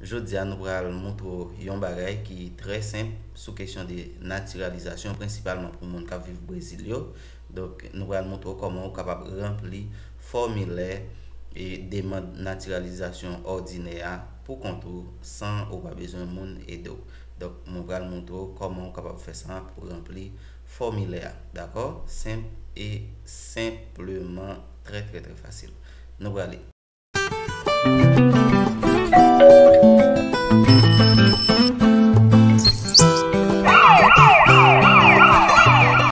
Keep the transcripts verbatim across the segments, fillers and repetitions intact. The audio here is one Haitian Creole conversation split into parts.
Jodi a, nou pral montre w yon bagay ki trè senp sou kesyon de natiralizasyon, prensipalman pou moun k ap viv Brezil yo. Donk, nou pral montre w kòman ou kapab ranpli fòmilè e demann natiralizasyon òdinè a pou kont ou san ou pa bezwen moun ede w. Donk, mwen pral montre w kòman ou kapab fè sa pou ranpli fòmilè a. Dakò? Senp e senpleman trè, trè, trè fasil. Nou prale.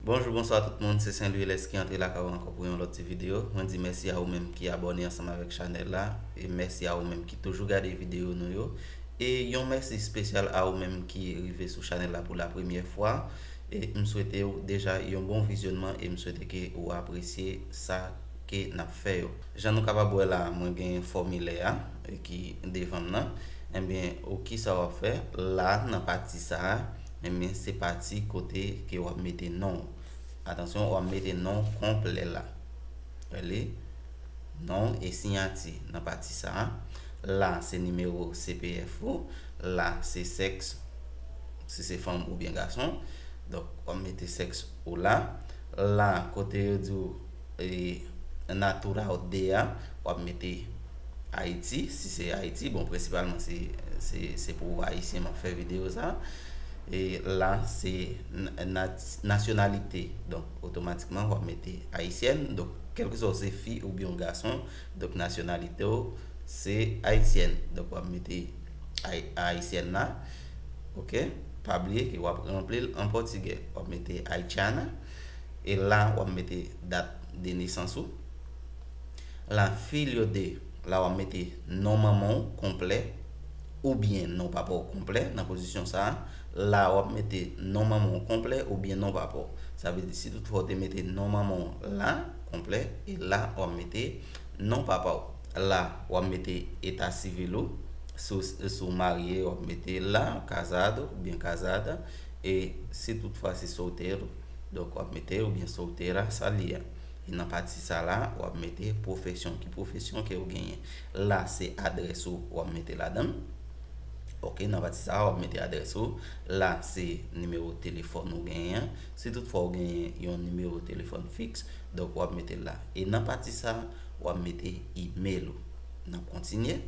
Bonjou, bonswa tout moun, se Saint Louis Lès ki antre lakay ou ankò pou yon lòt ti videyo. Mwen di mèsi a ou menm ki abòne ansanm avèk chanèl la, e mèsi a ou menm ki toujou gade videyo nou yo. E yon mèsi espesyal a ou menm ki rive sou chanèl la pou la premyè fwa. E m swete w deja yon bon vizyonman e m swete ke ou apresye sa ke n ap fè yo. Jan nou kapab wè la, mwen gen fòmilè a, e, ki devan m nan. Ebyen, ou kisa w ap fè? La, nan pati sa a, ebyen, se pati kote ke w ap mete non w. Atansyon, w ap mete non w konplè la. Wè li? Non w e siyati nan pati sa a. La, se nimewo C P F ou. La, se sèks, si se fanm oubyen gason. Donk, w ap mete sèks ou la. La, kote yo di w, e, natural de a, w ap mete Ayiti, si se Ayiti, bon, prensipalman se, se, se pou Ayisyen m ap fè videyo sa. E la, se n-, nat-, nasyonalite. Donk, otomatikman, w ap mete ayisyèn. Donk, kèlkeswa w se fi oubyen w gason, donk nasyonalite w se ayisyèn. Donk, w ap mete ay-, ayisyèn la. Oke? Pa bliye ke w ap ranpli l an pòtigè. W ap mete Haitiana. E la, w ap mete dat de nesans ou. La, filho de, la, w ap mete non manman w konplè oubyen non papa w konplè nan pozisyon sa a. La, w ap mete non manman w konplè oubyen non papa w. Sa vle di, si toutfwa w te mete non manman w la konplè, e la, w ap mete non papa w. La, w ap mete eta sivil ou. Si w, si w marye, w ap mete la, casado oubyen casada. E si toutfwa se soltero, donk w ap mete oubyen soltera, sa li ye a. E nan pati sa la, w ap mete pwofesyon. Ki pwofesyon ke w genyen? La, se adrès ou, w ap mete ladan l. Oke, nan pati sa a, w ap mete adrès ou. La, se nimewo telefòn ou genyen an. Si toutfwa w genyen yon nimewo telefòn fiks, donk w ap mete l la. E nan pati sa a, w ap mete imèl ou. N ap kontinye.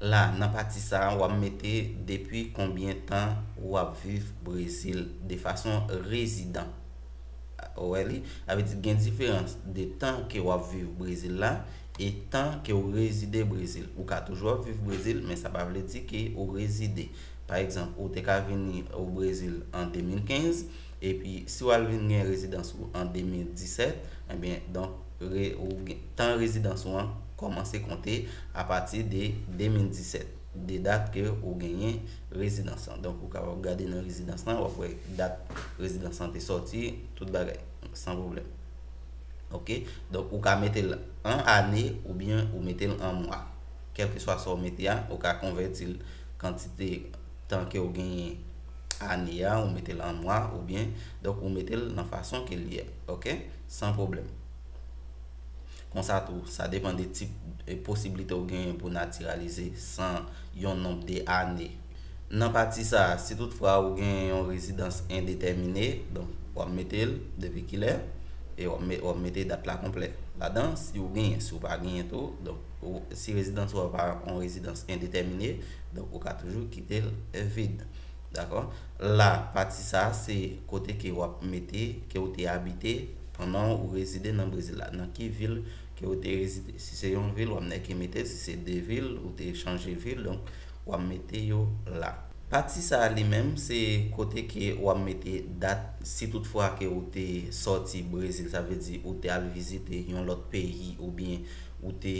La, nan pati sa a, w ap mete depi konbyen tan w ap viv Brezil de fason rezidan. Ou wè li? Sa vle di gen diferans de tan ke w ap viv Brezil la e tan ke w rezide Brezil. Ou ka toujou ap viv Brezil, men sa pa vle di ke ou rezide. Pa egzanp, ou te ka vini o Brezil an de mil kenz, epi si w al vin gen rezidans ou an de mil disèt, ebyen, donk, re-, ou gen, tan rezidans ou an kòmanse konte apati de de mil disèt, de dat ke ou genyen rezidans lan. Donk, ou kapab gade nan rezidans lan, w ap wè dat rezidans lan te sòti, tout bagay, san pwoblèm. Oke? Donk, ou ka mete l an ane oubyen ou mete l an mwa. Kèlkeswa sa w mete a, ou ka konvèti l kantite tan ke w genyen ane a, ou mete l an mwa, oubyen, donk, ou mete l nan fason ke l ye a, oke? San pwoblèm. Konsa tou, sa depann de tip e posiblite w genyen pou natiralize san yon nonb de ane. Nan pati sa a, si toutfwa ou genyen yon rezidans endetèmine, donk, w ap mete l depi kilè, e w ap me-, w ap mete dat la konplè ladan, si w genyen, si w pa genyen tou, donk, ou, si rezidans ou a pa yon rezidans endetèmine, donk, ou ka toujou kite l vid. Dakò? La, pati sa a, se kote ke w ap mete, ke w te abite pandan ou rezide nan Brezil la. Nan ki vil ke w te rezide. Si se yon vil, w ap nèke mete l. Si se de vil, ou te chanje vil, donk, w ap mete yo la. Pati sa a li menm, se kote ke w ap mete dat, si toutfwa ke ou te sòti Brezil, sa vle di ou te al vizite yon lòt peyi, oubyen ou te,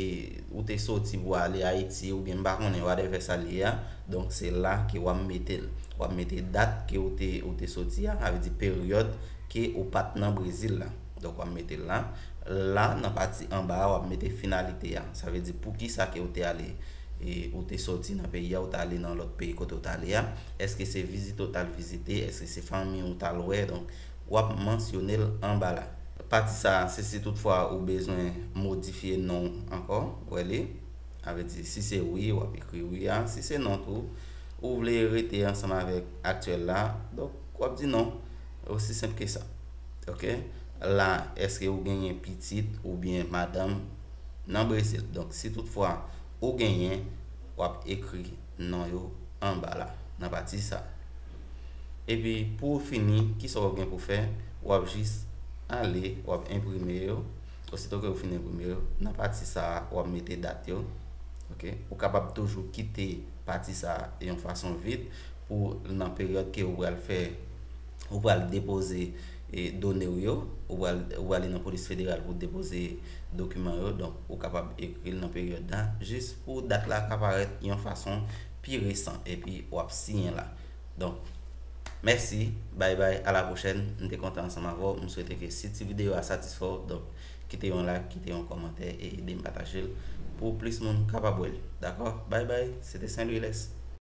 ou te sòti pou ale Ayiti, oubyen m pa konnen, whatever sa l ye a. Donk, se la ke w ap mete l. W ap mete dat ke ou te, ou te sòti a, sa vle di peryòd ke ou pa t nan Brezil la. Donk, w ap mete l la. La, nan pati anba a, w ap mete finalite a. Sa vle di poukisa ke ou te ale, e, ou te sòti nan peyi a, ou t ale nan lòt peyi kote ou t ale a. Èske se vizite ou t al vizite? Èske se fanmi ou t al wè? Donk, w ap mansyone l anba la. Pati sa a, se si toutfwa ou bezwen modifye non w ankò, w wè li. Sa vle di, si se wi, w ap ekri wi a. Si se non tou, ou vle rete ansanm avèk aktyèl la, donk w ap di non. Osi senp ke sa. Ok? La, èske ou genyen pitit oubyen madanm nan Brezil? Donk, si toutfwa ou genyen, w ap ekri non yo anba la, nan pati sa. Epi, pou w fini, kisa w ap gen pou fè? W ap jis ale, w ap enprime yo. Osito ke ou fin enprime yo, nan pati sa a, w ap mete dat yo. Ok? Ou kapab toujou kite pati sa a yon fason vid pou nan peryòd ke ou pral fè, ou pral depoze e done w yo, ou pral, ou prale nan polis federal pou depoze dokiman yo. Donk, ou kapab ekri l nan peryòd la, jis pou dat la ka parèt yon fason pi resan, epi w ap siyen la. Donk, mèsi, bay bay, a la pwochèn. M te kontan ansanm avè w. M swete ke si ti videyo a satisfè w, donk, kite yon like, kite yon kòmantè e ede m pataje l pou plis moun kapab wè l. Dakò? Bay bay, se te Saint Louis Lès.